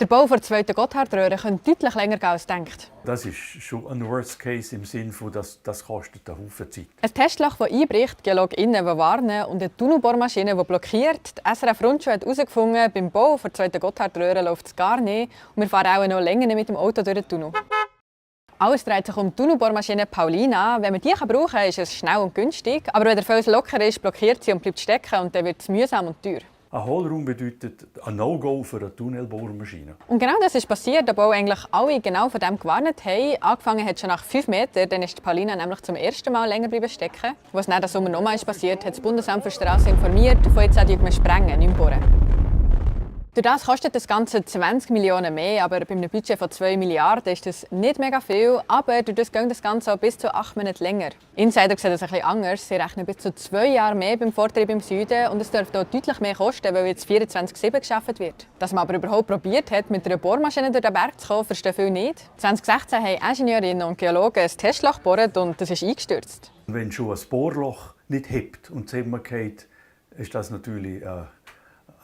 Der Bau der zweiten Gotthardröhre könnte deutlich länger gehen als gedacht. Das ist schon ein Worst Case im Sinne von, dass das kostet einen Haufen Zeit. Ein Testloch, das einbricht, GeologInnen, die warnen und eine Tunnelbohrmaschine, die blockiert. Die SRF Rundschau hat herausgefunden, beim Bau der zweiten Gotthardröhre läuft es gar nicht und wir fahren auch noch länger nicht mit dem Auto durch den Tunnel. Alles dreht sich um die Tunnelbohrmaschine Paulina. Wenn man die brauchen kann, ist es schnell und günstig. Aber wenn der Fels locker ist, blockiert sie und bleibt stecken und dann wird es mühsam und teuer. Ein Hohlraum bedeutet ein No-Go für eine Tunnelbohrmaschine. Und genau das ist passiert, obwohl eigentlich alle genau von dem gewarnt haben. Angefangen hat schon nach 5 Metern, dann ist die Paulina nämlich zum ersten Mal länger stecken. Was nach dem Sommer nochmal passiert, hat das Bundesamt für Straßen informiert, von jetzt an sprengen, nicht mehr bohren. Durch das kostet das Ganze 20 Millionen mehr, aber bei einem Budget von 2 Milliarden ist das nicht mega viel. Aber durch das geht das Ganze auch bis zu 8 Monate länger. Insider sehen das ein bisschen anders. Sie rechnen bis zu 2 Jahre mehr beim Vortrieb im Süden und es dürfte auch deutlich mehr kosten, weil jetzt 24/7 gearbeitet wird. Dass man aber überhaupt probiert hat, mit einer Bohrmaschine durch den Berg zu kommen, verstehen viele nicht. 2016 haben Ingenieurinnen und Geologen ein Testloch gebohrt und das ist eingestürzt. Wenn schon ein Bohrloch nicht hebt und zusammengeht, ist das natürlich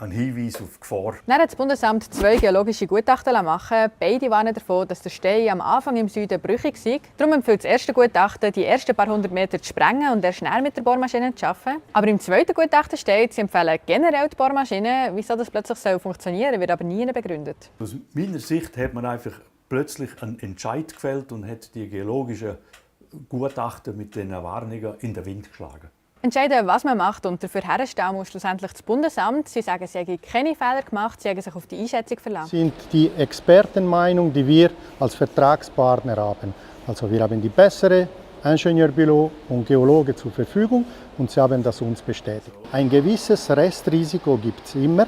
ein Hinweis auf Gefahr. Dann hat das Bundesamt 2 geologische Gutachten machen. Beide warnen davon, dass der Stein am Anfang im Süden brüchig sei. Darum empfiehlt das erste Gutachten, die ersten paar 100 Meter zu sprengen und erst schnell mit der Bohrmaschine zu arbeiten. Aber im zweiten Gutachten steht, sie empfehlen generell die Bohrmaschine. Wieso das plötzlich funktionieren soll, wird aber nie begründet. Aus meiner Sicht hat man einfach plötzlich einen Entscheid gefällt und hat die geologischen Gutachten mit den Warnungen in den Wind geschlagen. Entscheiden, was man macht und dafür herstellen muss schlussendlich das Bundesamt. Sie sagen, sie haben keine Fehler gemacht, sie haben sich auf die Einschätzung verlassen. Sind die Expertenmeinung, die wir als Vertragspartner haben. Also wir haben die bessere Ingenieurbüro und Geologe zur Verfügung und sie haben das uns bestätigt. Ein gewisses Restrisiko gibt es immer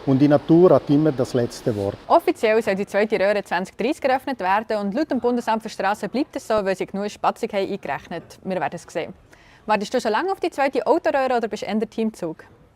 und die Natur hat immer das letzte Wort. Offiziell soll die zweite Röhre 2030 geöffnet werden und laut dem Bundesamt für Straßen bleibt es so, weil sie genug Spatzung eingerechnet haben. Wir werden es sehen. Wartest du schon lange auf die zweite Autoröhre oder bist du eher Teamzug?